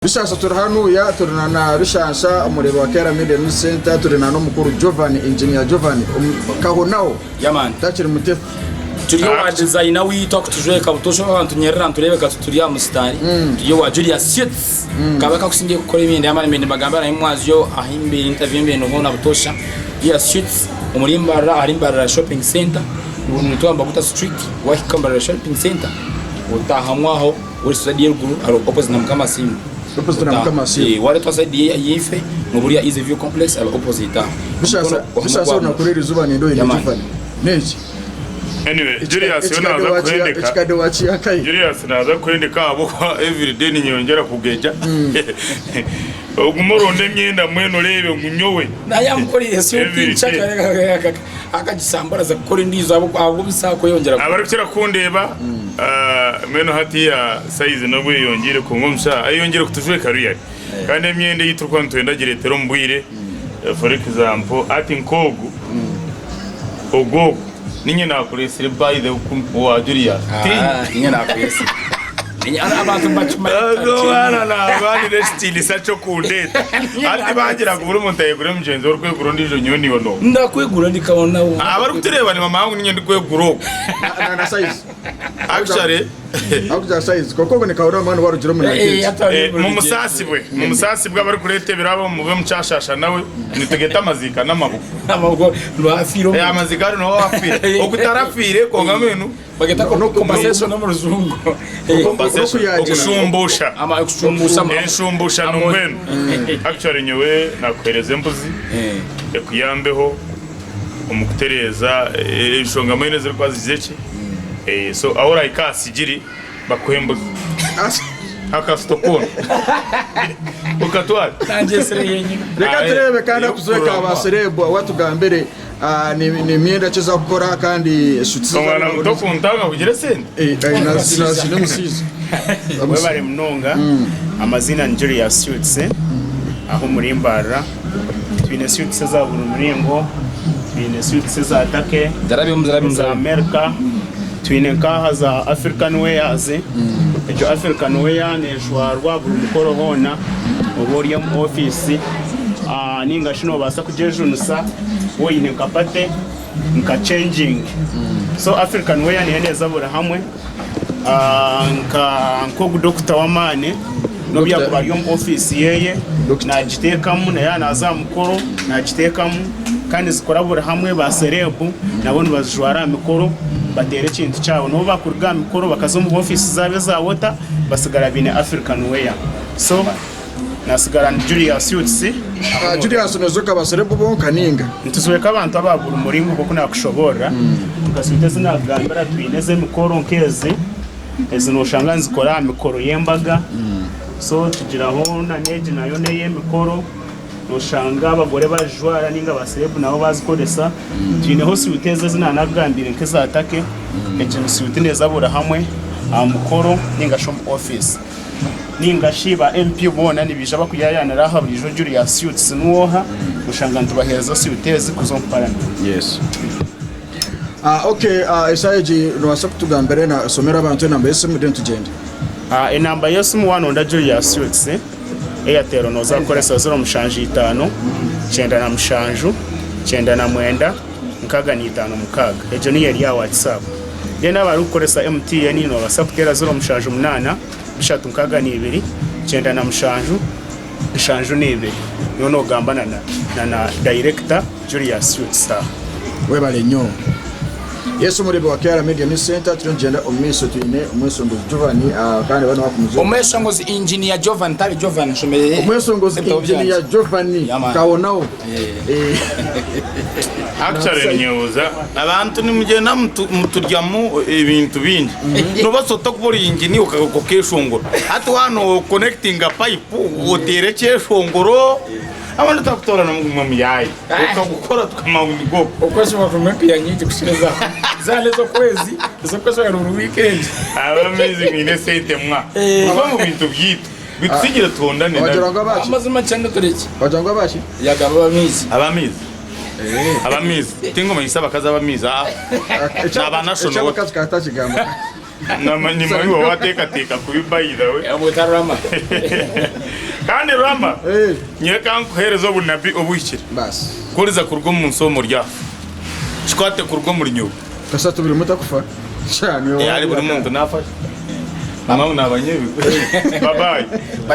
Bishansa turi hanuya turi na na Bishansa omureebi wa Kera Media News Center turi na n'omukuru Jovan Engineer Jovan Kahonaho Yeah man. takiri mutefu. Turi owa designer wiitu akutujweka butoosha oba nitunyerera nitureebeka tuti turi aha musitaari turi owa Julius Suits kaba kakusingayo kukora emyenda y'amaani mbere nimbagambira nahi mwazyo ahi mbaire interview embaire hoona butoosha Julius Suits omuri Mbarara ahari Mbarara Shopping Center nituba Mbaguta Street wahika Mbarara Shopping Center otaahamu aho Ori side y'eruguru ari opposite na Mukama Asiimwe. Opposite na Mukama Asiimwe. Eh, waretwa side yaife noba ori aha Easy View Complex ari opposite aho. Bishasa bishasa orunaku rw'erizoba nenda oine Yeah, man. Tiffany. N'eki? Anyway, Julius we Ekikadde naaza wakiha kuhendeka. ekikadde wakiha nkahi? Julius naaza kuhendeka ahabw'okuba everyday ninyongyera kugeja. Ogume oronde emyenda mbwenu oreebe ngu nyowe. Naye amukoreire suuti Every nsha day. akagisambura aza kukora endiijo ahabw'obusaha kweyongyera kukura. Abarikukira kundeeba mbwenu hatiiya sayizi n'obu eyongiire kwonka omushaija ayeyongiire kutujweka really. Kandi emyenda ei turikuba nitwenda agireetera omu bwire for example hati nk'ogu, ogu ogu niinye naakureetsire by the way owa Julius tiinye. Niinye naakureetsire. Abantu nibakimanya. Ogu omwana naaba aine ekitiinisa ky'okundeeta. Hati baagira ngu buri muntu ayegure mugyenzi we orikwegura ondiijo nyowe niiwe n'oha? Ndakwegura ndikabona. Abarikutureeba nibamanya ngu niinye ndikwegura ogu. Na na size. Actually. Akugira size. Kwonka ogu nikabona omwana owarugire omu nankeegi. Mumusaasibwe, mumusaasibwe abarikureeta ebirabo mube mukyashaasha nawe, nitugeta amaziika n'amaboko. Amaboko niho hafiire omuntu. Amaziika hariho niho hafiire. Ogu tarafiire kwonka mbwenu. Bageta compensation omu rujungu. Compensation, Okuyagira. okushumbuusha. Ama okushumbuusha. Enshumbuushano mbwenu. Actually nyowe nakuheereza embuzi ekuyambeho omu kutereeza enshonga mbwenu ezirikuba zigize ki. So ahu orahika aha sigiri bakuhe embuzi. Akasito koona okatware. Nangyesire yenyine. Reka tureebe kandi akuzweka ba celeb watugambire Ni myenda ki ezi arikukora kandi suits ezi Omwana muto kuntanga kugira esente? N'omushaija. Webare munonga. Amaziina ni Julius Suits aho omuri Mbarara. Twine suits eza buri muringo, twine suits eza Turkey, eza America, twine nk'aha za African wears. Egyo African wear nejwarwa buri mukoro hoona oba ori omu ofiisi ninga shi nobaasa kugyejunisa Oine nka party nka changing so African wear niyo neeza buri hamwe nka nkogu doctor w'amaani n'obu yakuba ari omu office yeye nagiteekamu na yaaba naaza aha mukoro nagiteekamu kandi nizikora buri hamwe ba celeb nabo nibazijwara aha mikoro bateera ekintu kyabo n'obu bakuruga aha mikoro bakaza omu office zaabo eza water basigara baine African wear so Nasigara ndi Julius Suits. Julius nozoka ba celeb bonka ninga? Nituzweka abantu aba buri muringo nkoku nakushoborora. Nka suit ezi nakugambira twine ezemikoro nkezi, ezi noshanga nizikora aha mikoro yembaga. So tugiraho na negi nayo neyemikoro, noshanga abagore bazijwara ninga ba celeb nabo bazikoresa. Twineho suit ezi ezi nanakugambire nkeza Turkey, egi ni suit neza buri hamwe aha mukoro ningashi omu office. Ninga shi ba MP boona nibaija bakuyayanira aha buriijo Julius Suits niwe oha? Oshanga nitubaheereza suit ezi kuza omu parliament. Yes. Ah, okay, ah, eshaaha egi nobaasa kutugambira ena somera abantu enamba y'esimu then tugyende. Ah, enamba y'esimu waanonda Julius Suits, Airtel nooza kukoresa 075 97 99 656. Egyo niyo eri aha WhatsApp. Then abarikukoresa MTN nobaasa kuteera 078 362 97 72 niho nogamba na na Dayirekita Julius Star. Webale nnyo. Yesu omurebi wa Kiara Media News Center turiyo nitugyenda omu maisho twine omweshongozi Giovanni ah, kandi banu bakumujura. Omweshongozi Engineer Jovan tari Jovan nshomere Omweshongozi ebitabo Engineer byangye. Giovanni Yeah, man. Kawonawo. Eh. Actually ninyebuuza abantu nimugyenda mutu- muturyamu ebintu bingi nobaasa ota kuba ori engineer okagaruka okeshongora hati waaba no connectinga pipe oteera ekyeshongoro abandi otakutoorana muguma muyaaye okagukora tukamanya ngu nigwo ogwo. Okwezi bavuma empiiha nyingi kukira eza zaaba ez'okwezi ez'okwezi wayera buri weekend. Abamaizi mwine esente mwa muve omu bintu byaitu bitusigire tuhondane Wagira nabyo. ngu abaki? Amazima kyenda turekye. Wagira ngu abaki? Yagaba abamaizi. Abamaizi abamaizi tingumanyisa abakazi abamaizi aa naba national Ekyabakazi katakigamba. Nimanyi waaba wateekateeka kubi by the way. Bamweta Rama. Kandi Rama, Eh. nyowe ka nkuheereze obunabi obuhikire. Basi. Ku oriza kuruga omu nsi omu oryafa. Kikwate kuruga omuri nyowe. Kasita buri muntu akufa. Sha, niwe Eh, hari buri muntu naafa. Mama ngu naaba nyebi. Bye bye.